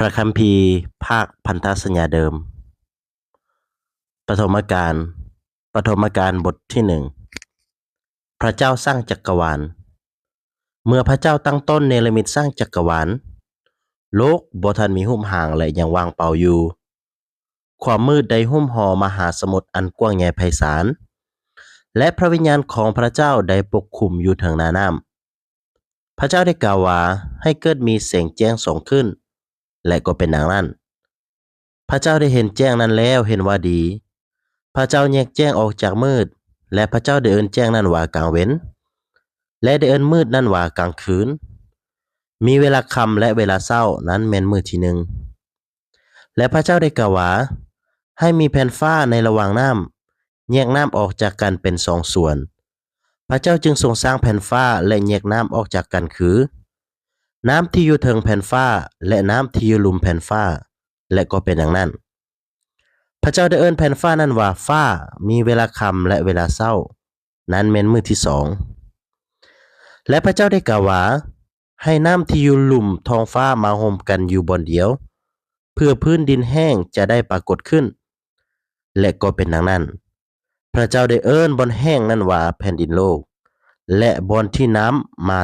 ພະຄຳພີພາກພັນທະສັນຍາເດີມ. ປະຖົມມະການ, ປະຖົມມະການບົດທີໜຶ່ງ. ພະເຈົ້າສ້າງຈັກກະວານ. ເມື່ອພະເຈົ້າຕັ້ງຕົ້ນເນລະມິດສ້າງຈັກກະວານ, ໂລກບໍ່ທັນມີຮູບຮ່າງ ແລະ ຍັງວ່າງເປົ່າຢູ່. ຄວາມມືດໄດ້ຫຸ້ມຫໍ່ມະຫາສະໝຸດອັນກວ້າງໃຫຍ່ໄພສານ, ແລະ ພະວິນຍານຂອງພະເຈົ້າໄດ້ປົກຄຸມຢູ່ເທິງໜ້ານ້ຳ. ພະເຈົ້າໄດ້ກ່າວວ່າ, ໃຫ້ເກີດມີແສງແຈ້ງສ່ອງຂຶ້ນ, ແລະ ກໍເປັນດັ່ງນັ້ນ. ພະເຈົ້າໄດ້ເຫັນແຈ້ງນັ້ນແລ້ວເຫັນວ່າດີ. ພະເຈົ້າແຍກແຈ້ງອອກຈາກມືດ, ແລະ ພະເຈົ້າໄດ້ເອີ້ນແຈ້ງນັ້ນວ່າກາງເວັນ, ແລະ ໄດ້ເອີ້ນມືດນັ້ນວ່າກາງຄືນ. ມີເວລາຄ່ຳ ແລະ ເວລາເຊົ້າ, ນັ້ນແມ່ນມື້ທີໜຶ່ງ. ແລະ ພະເຈົ້າໄດ້ກ່າວວ່າ, ໃຫ້ມີແຜ່ນຟ້າໃນລະຫວ່າງນ້ຳ, ແຍກນ້ຳອອກຈາກກັນເປັນສອງສ່ວນ. ພະເຈົ້າຈຶ່ງຊົງສ້າງແຜ່ນຟ້າ ແລະ ແຍກນ້ຳອອກຈາກກັນຄື, ນ້ຳທີ່ຢູ່ເທິງແຜ່ນຟ້າ ແລະ ນ້ຳທີ່ຢູ່ລຸ່ມແຜ່ນຟ້າ, ແລະ ກໍເປັນດັ່ງນັ້ນ. ພະເຈົ້າໄດ້ເອີ້ນແຜ່ນຟ້ານັ້ນວ່າຟ້າ, ມີເວລາຄ່ຳ ແລະ ເວລາເຊົ້າ, ນັ້ນແມ່ນມື້ທີສອງ. ແລະ ພະເຈົ້າໄດ້ກ່າວວ່າ, ໃຫ້ນ້ຳທີ່ຢູ່ລຸ່ມທ້ອງຟ້າມາໂຮມກັນຢູ່ບ່ອນດຽວ, ເພື່ອພື້ນດິນແຫ້ງຈະໄດ້ປາກົດຂຶ້ນ, ແລະ ກໍເປັນດັ່ງນັ້ນ. ພະເຈົ້າໄດ້ເອີ້ນບ່ອນແຫ້ງນັ້ນວ່າແຜ່ນດິນໂລກ, ແລະ ບ່ອນທີ່ນ້ຳມາ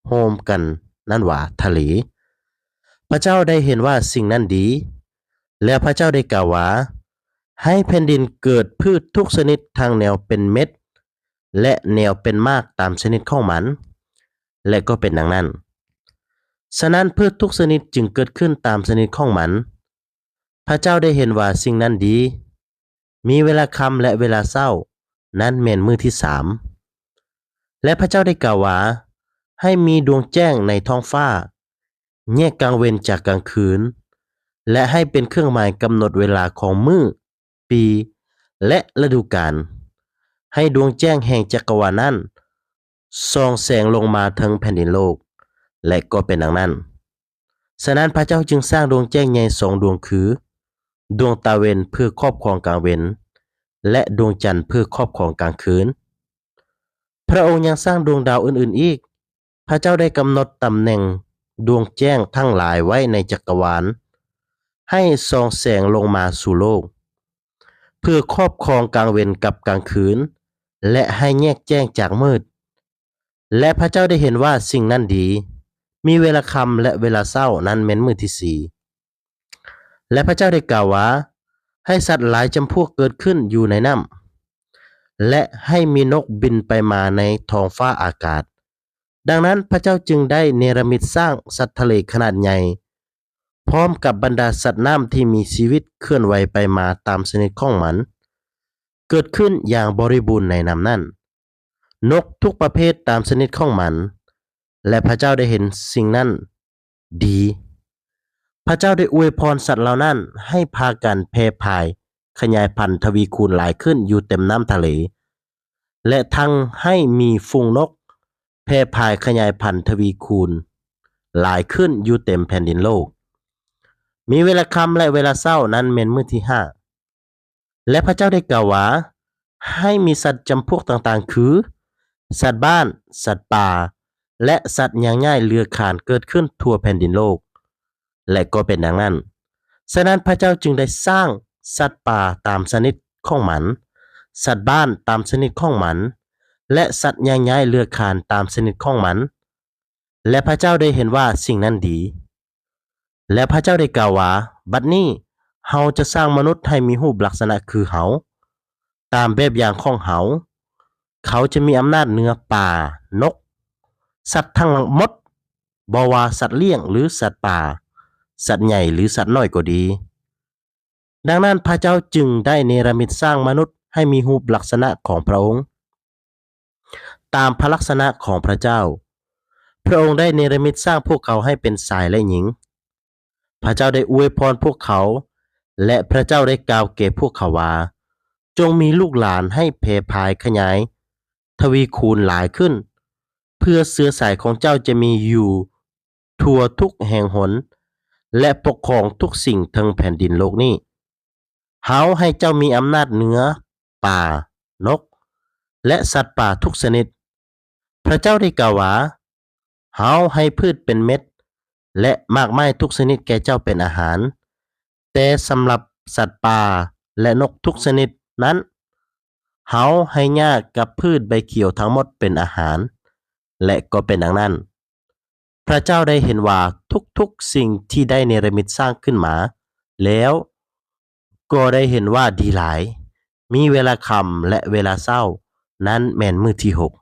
ໂຮມກັນນັ້ນວ່າທະເລ. ພະເຈົ້າໄດ້ເຫັນວ່າສິ່ງນັ້ນດີ, ແລ້ວພະເຈົ້າໄດ້ກ່າວວ່າ, ໃຫ້ແຜ່ນດິນເກີດພືດທຸກຊະນິດ ທັງແນວເປັນເມັດ ແລະ ແນວເປັນໝາກຕາມຊະນິດຂອງມັນ, ແລະ ກໍເປັນດັ່ງນັ້ນ. ສະນັ້ນ ພືດທຸກຊະນິດຈຶ່ງເກີດຂຶ້ນຕາມຊະນິດຂອງມັນ. ພະເຈົ້າໄດ້ເຫັນວ່າສິ່ງນັ້ນດີ. ມີເວລາຄ່ຳ ແລະ ເວລາເຊົ້າ, ນັ້ນແມ່ນມື້ທີສາມ. ແລະ ພະເຈົ້າໄດ້ກ່າວວ່າ, ໃຫ້ມີດວງແຈ້ງໃນທ້ອງຟ້າ, ແຍກກາງເວັນຈາກກາງຄືນ, ແລະ ໃຫ້ເປັນເຄື່ອງໝາຍກຳນົດເວລາຂອງມື້, ປີ ແລະ ລະດູການ. ໃຫ້ດວງແຈ້ງແຫ່ງຈັກກະວານນັ້ນ ສ່ອງແສງລົງມາເທິງແຜ່ນດິນໂລກ, ແລະ ກໍເປັນດັ່ງນັ້ນ. ສະນັ້ນ ພະເຈົ້າຈຶ່ງສ້າງດວງແຈ້ງໃຫຍ່ສອງດວງຄື, ດວງຕາເວັນເພື່ອຄອບຄອງກາງເວັນ, ແລະ ດວງຈັນເພື່ອຄອບຄອງກາງຄືນ. ພະອົງຍັງສ້າງດວງດາວອື່ນໆອີກ. ພະເຈົ້າໄດ້ກຳນົດຕຳແໜ່ງດວງແຈ້ງທັງຫຼາຍໄວ້ໃນຈັກກະວານ, ໃຫ້ສ່ອງແສງລົງມາສູ່ໂລກ, ເພື່ອຄອບຄອງກາງເວັນກັບກາງຄືນ, ແລະ ໃຫ້ແຍກແຈ້ງຈາກມືດ. ແລະ ພະເຈົ້າໄດ້ເຫັນວ່າສິ່ງນັ້ນດີ. ມີເວລາຄ່ຳ ແລະ ເວລາເຊົ້າ, ນັ້ນແມ່ນມື້ທີສີ່. ແລະ ພະເຈົ້າໄດ້ກ່າວວ່າ, ໃຫ້ສັດຫຼາຍຈຳພວກເກີດຂຶ້ນຢູ່ໃນນ້ຳ, ແລະ ໃຫ້ມີນົກບິນໄປມາໃນທ້ອງຟ້າອາກາດ. ດັ່ງນັ້ນ ພະເຈົ້າຈຶ່ງໄດ້ເນລະມິດສ້າງສັດທະເລຂະໜາດໃຫຍ່, ພ້ອມກັບບັນດາສັດນ້ຳທີ່ມີຊີວິດເຄື່ອນໄຫວໄປມາຕາມຊະນິດຂອງມັນ, ເກີດຂຶ້ນຢ່າງບໍລິບູນໃນນ້ຳນັ້ນ, ນົກທຸກປະເພດຕາມຊະນິດຂອງມັນ. ແລະ ພະເຈົ້າໄດ້ເຫັນສິ່ງນັ້ນດີ. ພະເຈົ້າໄດ້ອວຍພອນສັດເຫຼົ່ານັ້ນໃຫ້ພາກັນແຜ່ຜາຍຂະຫຍາຍພັນທະວີຄູນຫຼາຍຂຶ້ນຢູ່ເຕັມນ້ຳທະເລ, ແລະ ທັງໃຫ້ມີຝູງນົກແຜ່ຜາຍຂະຫຍາຍພັນທະວີຄູນຫຼາຍຂຶ້ນຢູ່ເຕັມແຜ່ນດິນໂລກ. ມີເວລາຄ່ຳ ແລະ ເວລາເຊົ້າ, ນັ້ນແມ່ນມື້ທີຫ້າ. ແລະ ພະເຈົ້າໄດ້ກ່າວວ່າ, ໃຫ້ມີສັດຈຳພວກຕ່າງໆ ຄື ສັດບ້ານ, ສັດປ່າ ແລະ ສັດຍ່າງຍ້າຍເລືອຍຄານເກີດຂຶ້ນທົ່ວແຜ່ນດິນໂລກ. ແລະ ກໍເປັນດັ່ງນັ້ນ. ສະນັ້ນ ພະເຈົ້າຈຶ່ງໄດ້ສ້າງສັດປ່າຕາມຊະນິດຂອງມັນ, ສັດບ້ານຕາມຊະນິດຂອງມັນ, ແລະ ສັດຍ່າງຍ້າຍເລືອຍຄານຕາມຊະນິດຂອງມັນ. ແລະ ພະເຈົ້າໄດ້ເຫັນວ່າສິ່ງນັ້ນດີ. ແລະ ພະເຈົ້າໄດ້ກ່າວວ່າ, ບັດນີ້ເຮົາຈະສ້າງມະນຸດໃຫ້ມີຮູບລັກສະນະຄືເຮົາ, ຕາມແບບຢ່າງຂອງເຮົາ. ເຂົາຈະມີອຳນາດເໜືອປາ, ນົກ, ສັດທັງໝົດ, ບໍ່ວ່າສັດລ້ຽງ ຫຼື ສັດປ່າ, ສັດໃຫຍ່ ຫຼື ສັດນ້ອຍກໍດີ. ດັ່ງນັ້ນ ພະເຈົ້າຈຶ່ງໄດ້ເນລະມິດສ້າງມະນຸດໃຫ້ມີຮູບລັກສະນະຂອງພະອົງ, ຕາມພະລັກສະນະຂອງພະເຈົ້າ. ພະອົງໄດ້ເນລະມິດສ້າງພວກເຂົາໃຫ້ເປັນຊາຍ ແລະ ຍິງ. ພະເຈົ້າໄດ້ອວຍພອນພວກເຂົາ, ແລະ ພະເຈົ້າໄດ້ກ່າວແກ່ພວກເຂົາວ່າ, ຈົ່ງມີລູກຫຼານໃຫ້ແຜ່ຜາຍຂະຫຍາຍທະວີຄູນຫຼາຍຂຶ້ນ, ເພື່ອເຊື້ອສາຍຂອງເຈົ້າຈະມີຢູ່ທົ່ວທຸກແຫ່ງຫົນ ແລະ ປົກຄອງທຸກສິ່ງເທິງແຜ່ນດິນໂລກນີ້. ເຮົາໃຫ້ເຈົ້າມີອຳນາດເໜືອປາ, ນົກ ແລະ ສັດປ່າທຸກຊະນິດ. ພະເຈົ້າໄດ້ກ່າວວ່າ, ເຮົາໃຫ້ພືດເປັນເມັດ, ແລະ ໝາກໄມ້ທຸກຊະນິດແກ່ເຈົ້າເປັນອາຫານ, ແຕ່ສຳລັບສັດປ່າ ແລະ ນົກທຸກຊະນິດນັ້ນ, ເຮົາໃຫ້ຫຍ້າກັບພືດໃບຂຽວທັງໝົດເປັນອາຫານ. ແລະ ກໍເປັນດັ່ງນັ້ນ. ພະເຈົ້າໄດ້ເຫັນວ່າທຸກໆສິ່ງທີ່ໄດ້ເນລະມິດສ້າງຂຶ້ນມາແລ້ວ, ກໍໄດ້ເຫັນວ່າດີຫຼາຍ. ມີເວລາຄ່ຳ ແລະ ເວລາເຊົ້າ, ນັ້ນແມ່ນມື້ທີຫົກ.